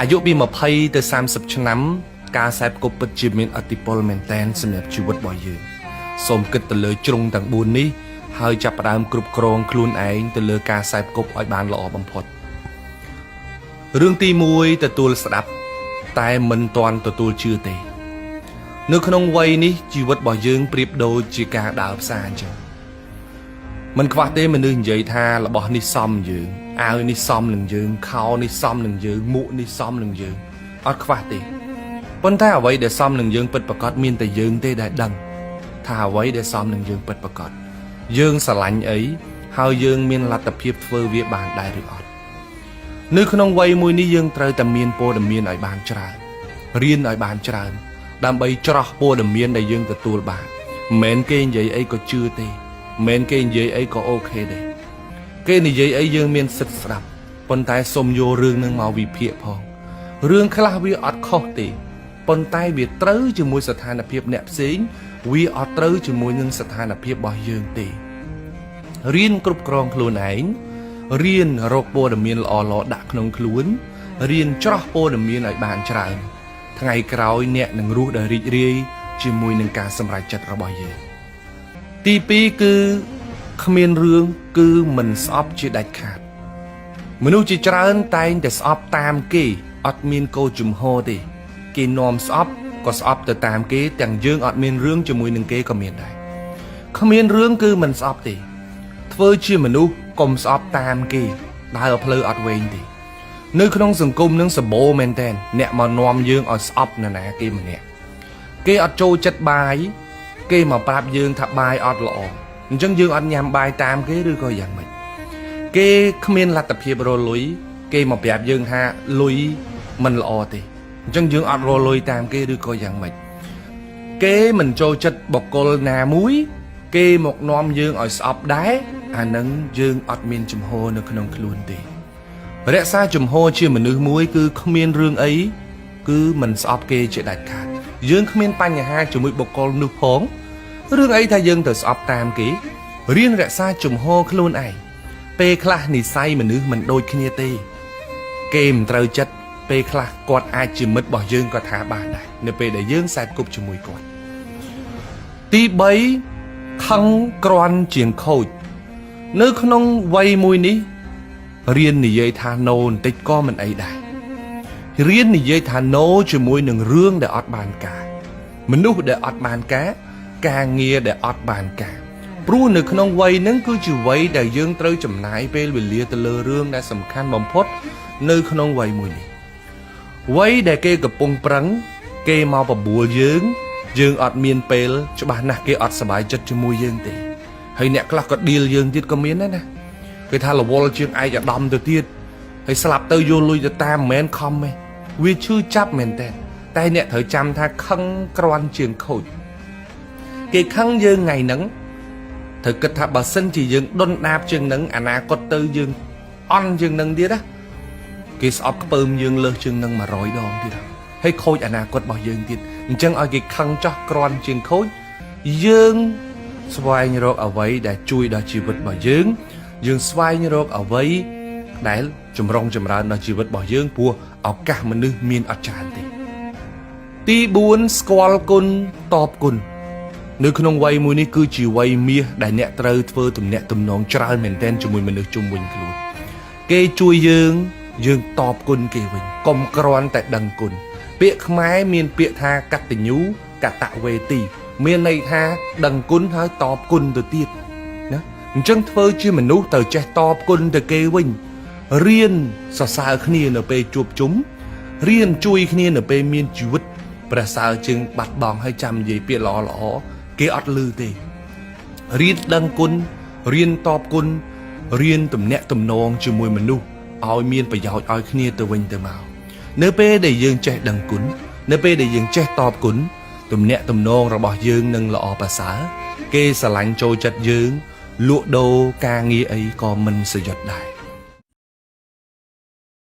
អាយុពី20ទៅ30ឆ្នាំ ការខ្សែផ្គប់ពិតជាមានឥទ្ធិពលមែនតែនសម្រាប់ជីវិតរបស់យើងសូមគិតទៅលើជ្រុងទាំង4នេះហើយចាប់ផ្ដើមគ្រប់គ្រងខ្លួនឯងទៅលើការខ្សែផ្គប់ឲ្យបានល្អបំផុតរឿងទី1ទទួលស្ដាប់តែមិនទាន់ទទួលជឿទេ នៅក្នុងវ័យនេះជីវិតរបស់យើងប្រៀបដូចជាការដើរផ្សារអញ្ចឹងមិនខ្វះទេមនុស្សនិយាយថារបស់នេះសមយើងអាវនេះសមនឹងយើងខោនេះសមនឹងយើងមួកនេះសមនឹងយើងអត់ខ្វះទេប៉ុន្តែអ្វីដែលសមនឹងយើងពិតប្រាកដមានតែយើងទេដែលដឹងថាអ្វីដែលសមនឹងយើងពិតប្រាកដយើងស្រឡាញ់អីហើយយើងមានលទ្ធភាពធ្វើវាបានដែរឬអត់នៅក្នុងវ័យមួយនេះយើងត្រូវតែមានព័ត៌មានឲ្យបានច្រើនរៀនឲ្យបានច្រើនដើម្បីច្រោះព័ត៌មានដែលយើងទទួលបានមិនមែនគេនិយាយអីក៏ជឿទេមិនមែនគេនិយាយអីក៏ OK ដែរគេនិយាយអីយើងមានសិទ្ធិស្ដាប់ប៉ុន្តែសូមយករឿងនឹងមកវិភាគផងរឿងខ្លះវាអត់ខុសទេប៉ុន្តែវាត្រូវជាមួយស្ថានភាពអ្នកផ្សេងវាអត់ត្រូវជាមួយនឹងស្ថានភាពរបស់យើងទេរៀនគ្រប់គ្រងខ្លួនឯងរៀនរកព័ត៌មានល្អៗដាក់ក្នុងខ្លួនរៀនច្រោះព័ត៌មានឲ្យបានច្រើនថ្ងៃក្រោយអ្នកនឹងរស់ដោយរីករាយជាមួយនឹងការសម្រេចចិត្តរបស់យើងទី2គឺគ្មានរឿងគឺមិនស្អប់ជាដាច់ខាតមនុស្សជាច្រើនតែងតែស្អប់តាមគេអត់មានគោលជំហរទេគេនាំស្អប់ក៏ស្អប់ទៅតាមគេទាំងយើងអត់មានរឿងជាមួយនឹងគេក៏មានដែរគ្មានរឿងគឺមិនស្អប់ទេធ្វើជាមនុស្សកុំស្អប់តាមគេដើរផ្លូវអត់វែងទេនៅក្នុងសង្គមនឹងសបោមែនតែនអ្នកមកនាំយើងឲ្យស្អប់នរណាគេម្នាក់គេអត់ចូលចិត្តបាយគេមកប្រាប់យើងថាបាយអត់ល្អអញ្ចឹងយើងអត់ញ៉ាំបាយតាមគេឬក៏យ៉ាងម៉េចគេគ្មានលទ្ធភាពរកលុយគេមកប្រាប់យើងថាលុយមិនល្អទេអញ្ចឹងយើងអត់រកលុយតាមគេឬក៏យ៉ាងម៉េចគេមិនចូលចិត្តបុគ្គលណាមួយគេមកនាំយើងឲ្យស្អប់ដែរអានឹងយើងអត់មានជំហរនៅក្នុងខ្លួនទេរក្សាជំហរជាមនុស្សមួយគឺគ្មានរឿងអីគឺមិនស្អប់គេជាដាច់ខាតយើងគ្មានបញ្ហាជាមួយបុគ្គលនោះផងរឿងអីថាយើងទៅស្អប់តាមគេរៀនរក្សាជំហរខ្លួនឯងពេលខ្លះនិស័យមនុស្សមិនដូចគ្នាទេគេមិនត្រូវចិត្តពេលខ្លះគាត់អាចជាមិត្តរបស់យើងក៏ថាបានដែរនៅពេលដែលយើងខ្សែគប់ជាមួយគាត់ទី3ខឹងក្រាន់ជាងខូចនៅក្នុងវ័យមួយនេះរៀននិយាយថា no បន្តិចក៏មិនអីដែររៀននិយាយថា no ជាមួយនឹងរឿងដែលអត់បានការមនុស្សដែលអត់បានការការងារដែលអត់បានការព្រោះនៅក្នុងវ័យហ្នឹងគឺជាវ័យដែលយើងត្រូវចំណាយពេលវេលាទៅលើរឿងដែលសំខាន់បំផុតនៅក្នុងវ័យមួយនេះវ័យដែលគេកំពុងប្រឹងគេមកបបួលយើងយើងអត់មានពេលច្បាស់ណាស់គេអត់សប្បាយចិត្តជាមួយយើងទេហើយអ្នកខ្លះក៏ឌីលយើងទៀតក៏មានដែរណាគេថារវល់ជាងឯកឧត្តមទៅទៀតហើយស្លាប់ទៅយកលុយទៅតាមមិនមែនខំទេវាឈឺចាប់មែនតើតែអ្នកត្រូវចាំថាខឹងក្រាន់ជាងខូចគេខឹងយើងថ្ងៃហ្នឹងត្រូវគិតថាបើសិនជាយើងដុនដាបជាងហ្នឹងអនាគតទៅយើងអន់ជាងហ្នឹងទៀតណាគេស្អប់ខ្ពើមយើងលើសជាងហ្នឹង100ដងទៀតហើយខូចអនាគតរបស់យើងទៀតអញ្ចឹងឲ្យគេខឹងចោះក្រាន់ជាងខូចយើងស្វែងរកអ្វីដែលជួយដល់ជីវិតរបស់យើងយើងស្វែងរកអ្វីដែលចម្រុងចម្រើនដល់ជីវិតរបស់យើងព្រោះឱកាសមនុស្សមានអត់ច្រើនទេទី4ស្គាល់គុណតបគុណនៅក្នុងវ័យមួយនេះគឺជាវ័យមាសដែលអ្នកត្រូវធ្វើទំនាក់ទំនងច្រើនមែនទែនជាមួយមនុស្សជុំវិញខ្លួនគេជួយយើងយើងតបគុណគេវិញកុំគ្រាន់តែដឹងគុណពាក្យខ្មែរមានពាក្យថាកតញ្ញូកតវេទីមានន័យថាដឹងគុណហើយតបគុណទៅទៀតណាអញ្ចឹងធ្វើជាមនុស្សត្រូវចេះតបគុណទៅគេវិញរៀនសរសើរគ្នានៅពេលជួបជុំរៀនជួយគ្នានៅពេលមានជីវិតប្រសើរជាងបាត់បង់ហើយចាំនិយាយពាក្យល្អល្អគេអត់លឺទេរៀនដឹងគុណរៀនតបគុណរៀនទំនាក់ទំនងជាមួយមនុស្សឲ្យមានប្រយោជន៍ឲ្យគ្នាទៅវិញទៅមកនៅពេលដែលយើងចេះដឹងគុណនៅពេលដែលយើងចេះតបគុណទំនាក់ទំនងរបស់យើងនឹងល្អប្រសើរគេស្រឡាញ់ចូលចិត្តយើងលក់ដូរការងារអីក៏មិនសយត់ដែរ។